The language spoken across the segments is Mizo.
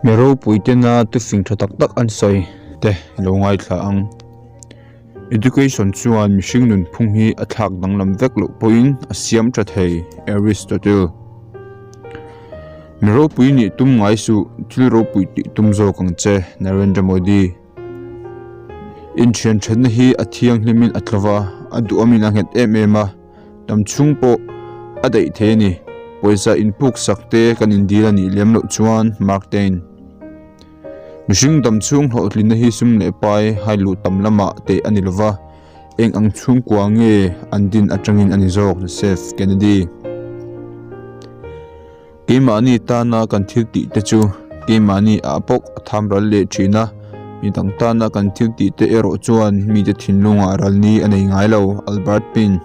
Mi ropui tena tufing tha tak tak an sawi te i lo ngaithla ang. Education chuan mihring nunphung hi a thlak danglam vek loh pawhin a siam tha thei, Aristotle. Mi ropui nih tum ngai suh, thil ropui tih tum zawk ang che, Narendra Modi. Inthian thatna hi a thianghlimin a tlawh a, a duhawmin a nghet em em a. Tam chhung pawh a daih thei a ni. Pawisa inpuk sak te kan indil a nih lem loh chuan Mark Twain. Mihring dam chhung hlawhtlinna hi sum leh pai hai luh tam lamah teh a ni lova, eng ang chhungkua nge an din atangin a ni zawk Joseph Kennedy. Keimahni tana kan thil tih te chu keimahni ah bawk a tham ral leh thin a, mi dang tana kan thil tih te erawh chuan mite thinlungah ral ni a nei ngai lo, Albert Pin.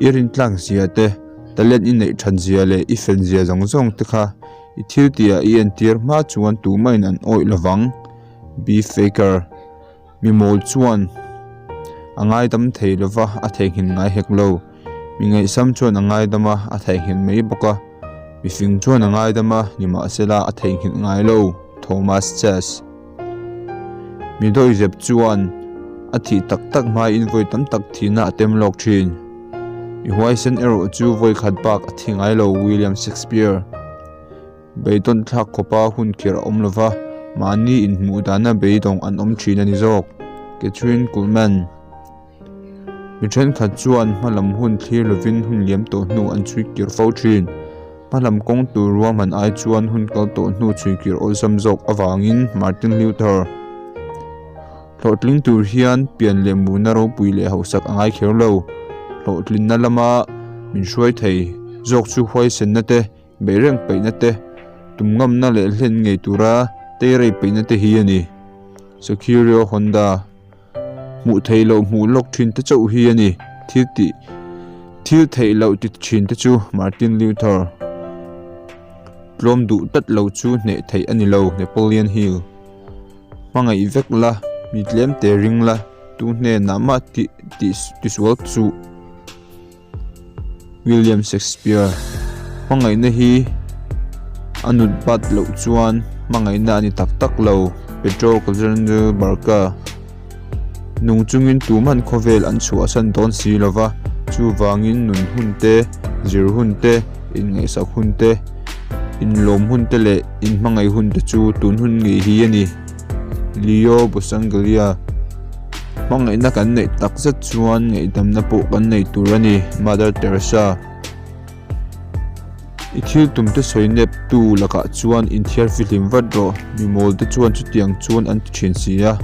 I rintlak zia te, talent i neih that zia leh i fel zia zawng zawng te kha i thil tihah i entir hma chuan tumahin an awih lovang, B. Faker. Mi mawl chuan a ngaidam thei lo va, a theihnghilh ngai hek lo. Mi ngaihsam chuan a ngaidam a, a theihnghilh mai bawk a. Mi fing chuan a ngaidam a, nimahsela a theihnghilh ngai lo. Thomas Chess. Mi dawihzep chuan a thih tak tak hmaiin vawi tam tak thihna a tem lawk thin. Mi huaisen erawh chu vawi khat bak a thi ngai lo. William Shakespeare. Beidawn thlak khawpa hun khirh a awm lova, mahni inhmuh dana beidawng an awm thin a ni zawk. Kathryn Kuhlman Mi thenkhat chuan hmalam hun thlir lovin hun liam tawh hnu an chhui kir fo thin. Hmalam kawng tur ruahman ai chuan hun kal tawh hnu chhui kir awlsam zawk avangin Martin Luther Hlawhtling tur hian pian leh muhna ropui leh hausak a ngai kher lo. Hlawhtlinna lama min hruai thei zawk chu huaisenna te Beih reng peihna te, tum ngamna leh hlen ngei tura teirei peihna te hi a ni. Sokirio Honda Hmuh theih loh hmuh lawk thin te chauh hi a ni. Thil tih thil theih loh ti thin te chu Martin Luther Tlawm duh tlat lo chu hneh theih a ni lo Napoleon Hill Hmangaih vek la, mi tlem te ring la, tu hnenah mah tih tih tisual suh. William Shakespeare Hmangaihna hi a nut bat loh chuan hmangaihna a ni tak tak lo, Pedro Calderón Barca. Nung chungin tuman khawvel an chhuahsan dawn si lo va, chuvangin nun hun te, zir hun te, inngaihsak hun te, inlawm hun te leh inhmangaih hun te chu tun hun ngei hi a ni. Leo Busanglia Hmangaihna kan neih tak zet chuan ngaihdamna pawh kan nei tur a ni, Mother Teresa. I thil tum te sawi nep tu lakah chuan inthiar fihlim vat rawh, mi mawl te chuan chutiang chuan an ti thin si a.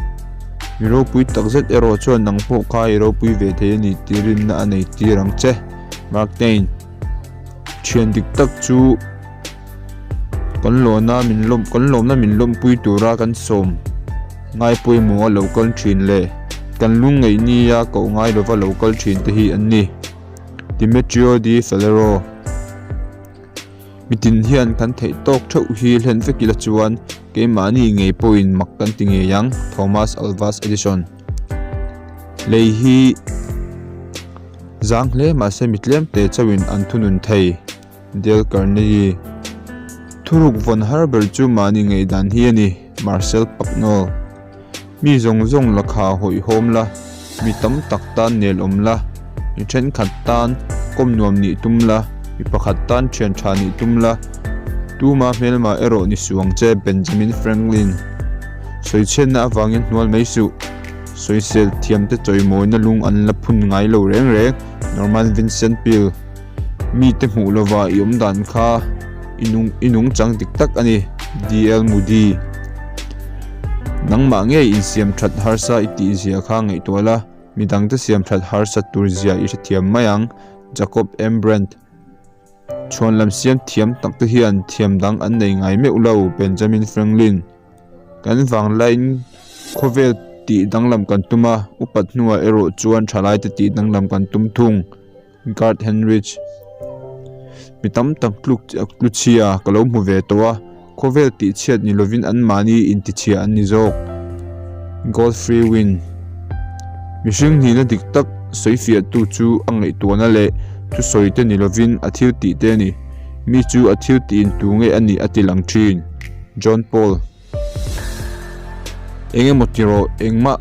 Mi ropui tak zet erawh chuan nang pawh kha i ropui ve thei a ni tih rinna a nei tir ang che, Mark Twain. Thian dik tak chu. Kan lawna min lawm kan lawmna min lawmpui tura kan sawm ngai pawimawh a lo kal thin leh kan lungngeih nia koh ngai lova lo kal thin te hi an ni. Demetrio de Falero Mitin hian kan theih tawk theuh hi hlen vek ila chuan keimahni ngei pawhin mak kan ti ngei ang, Thomas Alvas Edison. Lei hi zang hle mahse mi tlem te chauhin an thunun thei. Dale Carnegie Thuruk vawn har ber chu mahni ngaihdan hi a ni, Marcel Pagnol. Mi zawng zawng lakha hawihhawm la, mi tam tak tan nel awm la, mi thenkhat tan kawm nuam nih tum la, mi pakhat tan thian tha nih tum la, tuma hmelma erawh ni suh ang che, Benjamin Franklin. Sawichhiatna avangin hnual mai suh, sawisel thiamte chawimawina lung an la phun ngai lo reng reng, Norman Vincent Peale. Mite hmuh lova i awm dan kha i nung i nung chang dik tak a ni, DL Moody. Nangmah ngei insiam that harsa i tih zia kha ngaihtuah la, midangte siam that harsa tur zia i hrethiam mai ang, Jacob M. Brandt. Chhuan lam siam thiam tak te hian thiam dang an nei ngai meuh lo, Benjamin Franklin. Kan vanglaiin khawvel tih danglam kan tum a, upat hnuah erawh chuan thalaite tih danglam kan tum thung. Gard Henrich Mi tam tak tluk tluchhia ka lo hmu ve tawh a, khawvel tihchhiat ni lovin anmahni intichhia an ni zawk. Godfrey Wynne Mihring hnihna dik tak sawifiahtu chu a ngaihtuahna leh thusawi te ni lovin a thil tih te a ni. Mi chu a thil tih in tu nge a nih a ti lang thin. John Paul. Eng emaw ti rawh, engmah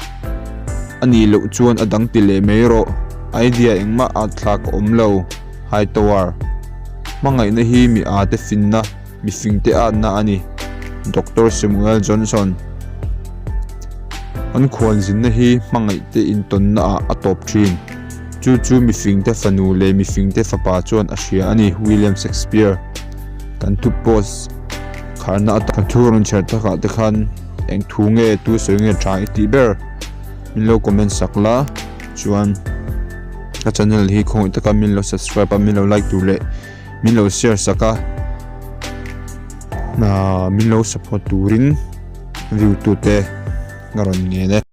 a nih loh chuan a dang ti leh mai rawh. Idea engmah at thlak a awm lo. Hightower. Hmangaihna hi mi ate finna, mi fingte atna a ni. Doctor Samuel Johnson. An khualzinna hi hmangaihte intawnna ah a tawp thin. Chu chu mi fingte fanu leh mi fingte fapa chuan a hria a ni. William Shakespeare. Kan thu post kharna atan thu rawn chhiar takah te khan eng thu nge tu sawi nge tha i tih ber min lo comment sak la chuan ka channel hi khawngaih taka min lo subscribe a min lo like tur leh min lo share sak a min lo support turin view tute ka rawn ngen e.